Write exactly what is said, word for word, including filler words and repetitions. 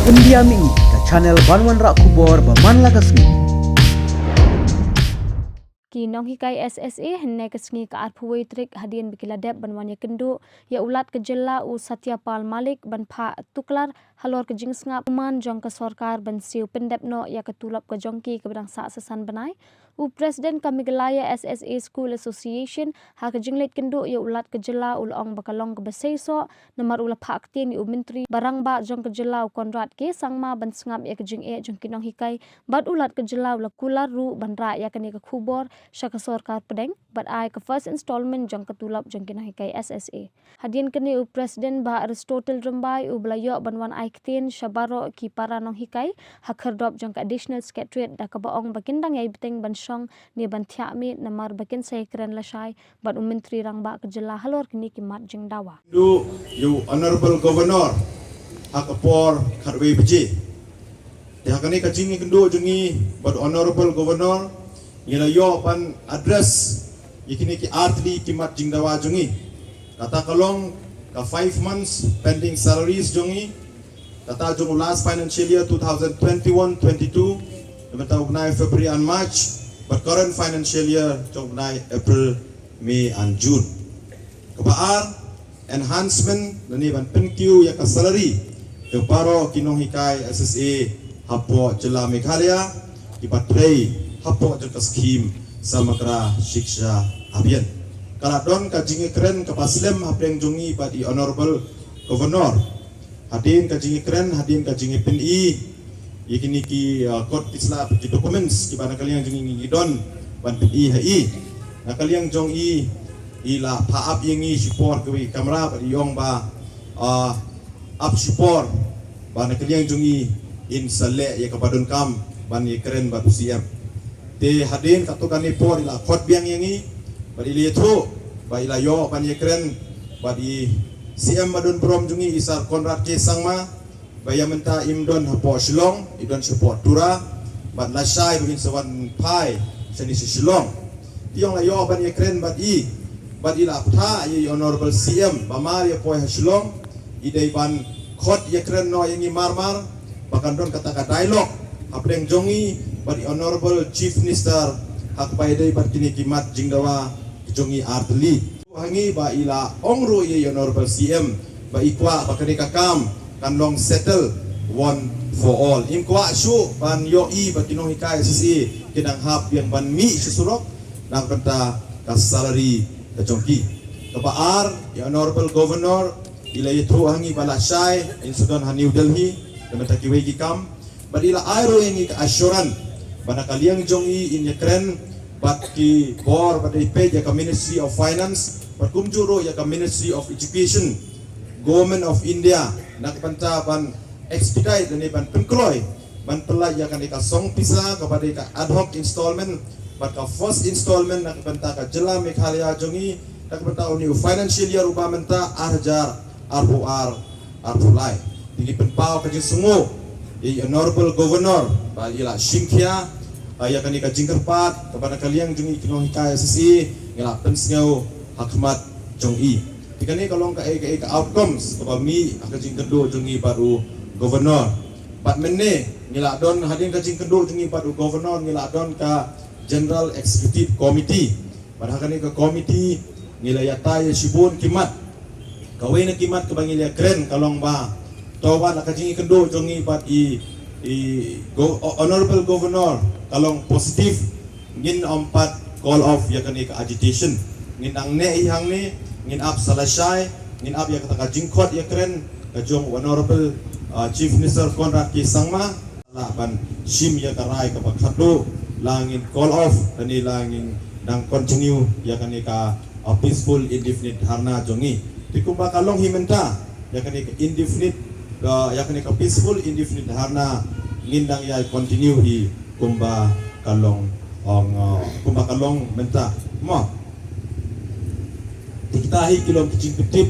India Mini, ka channel ban wanrah khubor ba man la ka sngi. Ki nonghikai S S A hynne ka sngi ka arphew wei tarik hadien ba ki la dep ban wan ïakynduh ïa u Lat ka jylla u Satya Pal Malik ban phah tuklar halor ka jingsngap man jong ka sorkar ban siew pyndep noh ïa ka tulop ka jong ki kaba dang sah sa san bnai. U President ka Meghalaya S S A School Association ha ka jingleit kynduh ïa u Lat ka jylla u la ong ba ka long kaba seisoh namar u la phah ktien ïa u Myntri ba rangbah jong ka jylla u Conrad K Sangma ban sngap ïa ka jingeh jong ki nonghikai, bad u Lat ka jylla u la kular ruh ban rah ïa kane ka khubor sha ka sorkar pdeng bad ai ka first installment jong ka tulop jong ki nonghikai S S A. Hadien kane u President Bah Aristotle Rymbai u ba la ïoh ban wan ai ktien sha baroh ki para nonghikai ha khyrdop jong ka Additional Secretariat da kaba ong ba kin dang ïai bteng ban shong ne ban thiah miet namar ba kin sa ïakren lashai bad u Myntri Rangbah ka jylla halor kine ki mat jingdawa. Kynduh ïa u Honorable Governor ha ka por khatwei baje. Te ha kane ka jingïakynduh jong ngi bad u Honorable Governor, ngi la ïoh ban address ïa kine ki artylli ki mat jingdawa jong ngi. Kata ka long ka five months pending salaries jong ngi, kata jong u last financial year two thousand twenty-one twenty-two, na mynta u bnai February and March, bad current financial year jong u bnai April, May and June. Kaba ar, enhancement lane ban pynkiew ïa ka salary jong baroh ki nonghikai S S A hapoh jylla Meghalaya kiba trei hapoh jong ka skhim Samagra Shiksha Abhiyan. Ka la don ka jingïakren kaba slem hapdeng jong ngi bad i Honorable Governor. Hadien ka jingïakren, hadien ka jingïapyni ïa kine ki, uh, kot ki sla ki documents kiba na ka liang jong ngi ngi don ban pyni ha i. Na ka liang jong i, i la phah ap ïa ngi shipor kawei kamra bad i ong ba, uh, ap shipor ba na ka liang jong i in sa leh ïa kaba donkam ban ïakren bad u C M. Te hadien katto katne por i la khot biang ïa ngi bad i la ïathuh ba i la ïoh ban ïakren bad i C M ba don burom jong ngi, i Sir Conrad K Sangma, ba ïa mynta im don hapoh Shillong, i don shapoh Tura, bad lashai ba in sa wan phai shane sha Shillong. Te i ong la ïoh ban ïakren bad i, bad i la phah ïa i Honorable C M ba mar ïa poi ha Shillong, i dei ban khot ïakren noh ïa ngi mar mar ba kan don kata ka dialogue hapdeng jong ngi bad i Honorable Chief Minister ha kaba ïadei bad kine ki mat jingdawa ki jong ngi artylli. Ha ngi ba i la ong ruh ïa i Honorable C M ba i kwah ba kane ka kam kan long settle one for all. Im kwah shuh ban ïohi ba ki nonghikai S S A ki dang hap biang ban mih sha surok na ka bynta ka salary ka jong ki. Kaba ar, i Honorable Governor i la ïathuh ha ngi ba lashai in sa don ha New Delhi na ka bynta kiwei ki kam. Bad i la ai ruh ïa ngi ka assurance ba na ka liang jong i in ïakren bad ki bor ba dei peit ïa ka Ministry of Finance bad kumjuh ruh ïa ka Ministry of Education, Government of India, na ka bynta ban expedite lane ban pynkloi ban pyllait ïa kane ka song pisa kaba dei ka ad hoc installment bad ka first installment na ka bynta ka jylla Meghalaya jong i na ka bynta une u financial year uba mynta ar hajar arphew ar arphew lai. Te ngi pynpaw ka jingsngew ïa i Honorable Governor ba i la shim khia ïa kane ka jingkyrpad kaba na ka liang jong i ki nonghikai S S A ngi la pynsngew ha khmat jong i. Te kane ka long kaei kaei ka outcomes kaba mih ha ka jingkynduh jong i bad u Governor. Bad mynne ngi la don, hadien ka jingkynduh jong i bad u Governor, ngi la don ka General Executive Committee. Bad ha kane ka committee ngi la ïatai ïa shibun ki mat. Kawei na ki mat kaba ngi la ïakren ka long ba to wat la ka jingkynduh jong i bad i, i go, Honorable Governor ka long positive, ngin ym pat call off ïa kane ka agitation. Ngin dang neh hi hangne, ngin ap sa lashai, ngin ap ïa kata ka jingkhot ïakren ka jong Honorable, uh, Chief Minister Conrad K Sangma. Lah ban shim ïa ka rai kaba khadduh, la ngin call off kane, la ngin dang continue ïa kane ka, uh, peaceful indefinite dharna jong ngi. Te kumba ka long hi mynta ïa kane ka indefinite, uh, ïa kane ka peaceful indefinite dharna ngin dang ïa continue hi kumba ka long, ong, uh, kumba ka long mynta. Mo. Te kita hi ki long ki jingpyntip